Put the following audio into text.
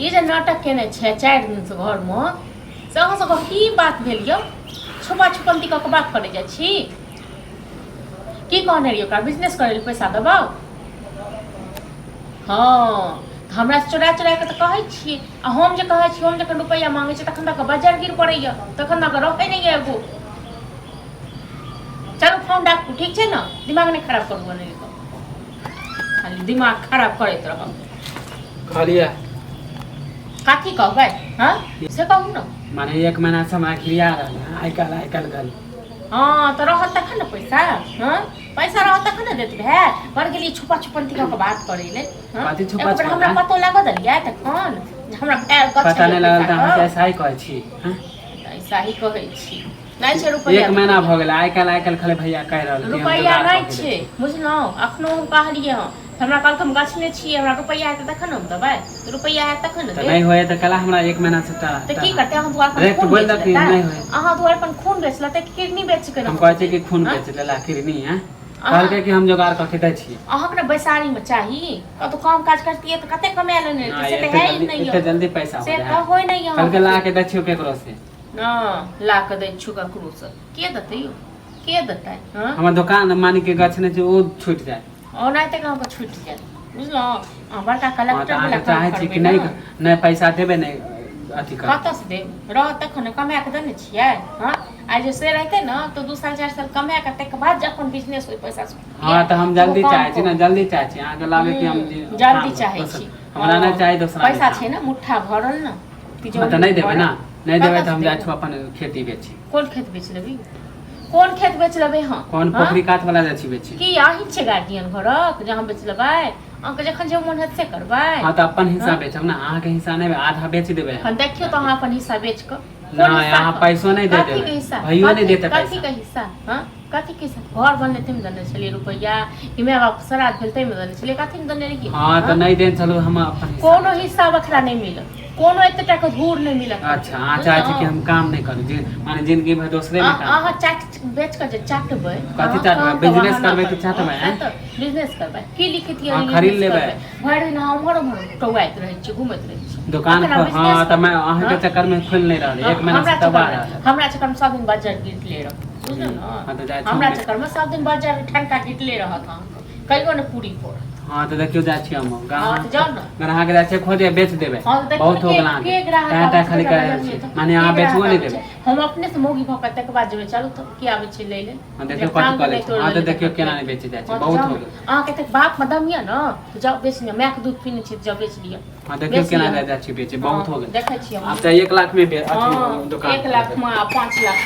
ई जे नाटक केने छै 4 दिनसँ घरमे, से अहाँ सबके की बात भेल यौ? छुपा छुपन्ती कऽ के बात करै जाइ छी। की कहने रहियै ओकरा? बिजनेस करै लए पैसा देबौ। हँ, तऽ हमरा चोरा चोरा कऽ तऽ कहै छियै। आ हम जे कहै छी, हम जखन रुपैआ मांगै छियै तखन तऽ बजर गिर पड़ैया, तखन तऽ रहै नहि यऽ एगो। चलू, फोन राखू, ठीक छै ने? दिमाग नहि खराब करू। नहि खाली दिमाग खराब करैत रहब। कहलियै। कथी कहबै? हँ, से कहू ने। माने एक महीना से हमरा घिरिया रहल है, आइ काल्हि आइ काल्हि कहली। हँ, तऽ रहत तखन ने पैसा। हँ, पैसा रहत तखन ने देत। भाय बड़ गेलियै छुपा छुपन्ती कऽ के बात करै ले। हँ? कथी छुपा एको बेर छुपा? हमरा पतो लागऽ देलियै तखन जे हमरा भाय गछ पता नहि लागल तऽ अहाँके पैसा ऐसा ही कहै छी, हँ? ऐसा ही कहै छी। नहि छै रुपैआ। एक महीना भऽ गेल, आइ काल्हि आइ काल्हि खाली भैया कहि रहल कि हम रुपैआ जोगाड़ नहि कऽ के छै। दै छी। बुझलहुँ? अखनो हम कहलियै हँ, हमरा कहलक हम गछने छियै, हमरा रुपैआ हेतै तखन ने हम देबै। तऽ रुपैआ हेतै तखन ने तऽ देब। नहि होय तऽ कला हमरा एक महीना से तऽ की करतै? अहाँ दुआर पर डायरेक्ट खून बोलि बेच दऽ कि लेतै? नहि होय। अहाँ दुआर पर खून बेच लेतै कि किडनी बेच के? हम कहै छियै कि खून बेच लेला किडनी है? कहलकै कि हम जोगाड़ कऽ के दै छियै। अहाँके ने बैसारीमे चाही, कतौ काम काज करतियै तऽ कते कमा लेने रहितियै। नहि, से तऽ एते है ही जल्दी नहि एते यऽ। जल्दी पैसा हो से जाए? तऽ होइ नहि यऽ। कहलकै ला के दै छियौ केकरो से। न ला कऽ दै छियौ ककरो से। के देतै यौ? के देतै? हँ? हमर दोकान मानि के गछने छै, ओ छूटि जाए। ओनाहिते अहाँके छुटि जायत, बुझलहुँ? अहाँ बड़का हँ, तऽ कलेक्टर अहाँके वला काम चाहै छी करबै कि नहि ने। नहि पैसा देबै, नहि अथी करबै। कतऽसँ देब? रहत तखन ने, कमा कऽ देने छियै। हँ, आइ जे से रहतै ने तऽ 2 साल 4 साल कमा कऽ ताहिके बाद जे अपन बिजनेस ओहि पैसासँ। हँ, तऽ हम जल्दी चाहै छी ने, जल्दी चाहै छी। अहाँके लागै कि हम जल्दी चाहै छी। हमरा नहि चाही दोसरा। पैसा छै ने मुट्ठा भरल ने। हँ, तऽ नहि देबै ने? नहि देबै तऽ हम जाइ छी अपन खेती बेची। कोन खेत बेच लेबै? कोन खेत बेच लेबै? हँ? कोन पोखरी कात वाला जाइ छी बेची। की अहीं छियै गार्जियन घरक जे अहाँ बेच लेबै? अहाँके जखन जे मोन हेतै से करबै। हँ, तऽ अपन हिस्सा बेचब ने, अहाँके हिस्सा नहि, आधा बेच देबै। हँ, देखियौ तऽ अहाँ अपन हिस्सा बेच कऽ। नहि, अहाँ पैसो नहि दे देबै, भैयो नहि देतै कथी पैसा। के हिस्सा? हँ, कथी के हिस्सा? घर बनलै ताहिमे देने छलियै रुपैआ कि माय बाप श्राद्ध भेल ताहिमे देने छलियै? कथी मे देने रहियै? हँ, तऽ नहि देने छलहुँ, हम अपन हिस्सा। कोनो हिस्सा बखरा नहि मिलत, कोनो एतेटा के धूर नहि मिलत। अच्छा, अहाँ चाहै छी कि हम काम नहि करू, जे माने जिंदगी भरि दोसरे मे काम। अहाँ चाट बेच कऽ जे चाटबै। कथी चाटबै? बिजनेस करबै कि चाटबै, आँय? बिजनेस करबै की लिखित? हँ, खरीद लेबै। भरि दिन अहाँ उम्हर उम्हर टौआइत रहै छी, घुमैत रहै छी। दोकान अपना खोल। बिजनेस। हँ, तऽ मैं अहाँके हँ? चक्कर में खोलि नहि रहल, एक महीना हमरा से तबाह चक्करमे रहल। हमरा चक्करमे सब दिन बज्जर गिरले रह, बुझलहुँ हँ, ने? तऽ जाइ छी हमरा हम। चक्करमे सब दिन बज्जर ठनका गिरले रहत, अहाँके कहियो ने पूरी पड़त। हँ, तऽ देखियौ, जाइ छी हम। हँ, तऽ जाउ ने। ग्राहक जाइ छै खोजे, बेच देबै। हँ, तऽ देखियौ बहुत हो ने गेल के अहाँके के ग्राहक तैं आबै तैं छै खाली तऽ कहि रहल बजारमे छी तऽ माने अहाँ के ग्राहक बेचबो नहि आबै देबै। छै? हम अपने से मौगी भऽ कऽ तकर बाद जेबै। चलू तऽ, के आबै छै लै लेल? हँ, देखियौ जब कथी टांग कऽ लै नहि छै। तोड़ि हँ, तऽ देलै देखियौ तखन केना नहि बेचै जाइ छै। हँ, तऽ बहुत जाउ हो ने। गेल। अहाँके एतेक बाप मे दम यऽ ने तऽ जाउ बेच लिअ। मायके दूध पीने छी तऽ जाउ बेच लिअ। हँ, देखियौ बेच केना लिअ। जाइ जाइ छी बेचे। बहुत हो हँ, गेल। देखै छियै हम। आब तऽ 1 लाख मे हँ, अथी दोकान 1 लाख मे आ 5 लाख।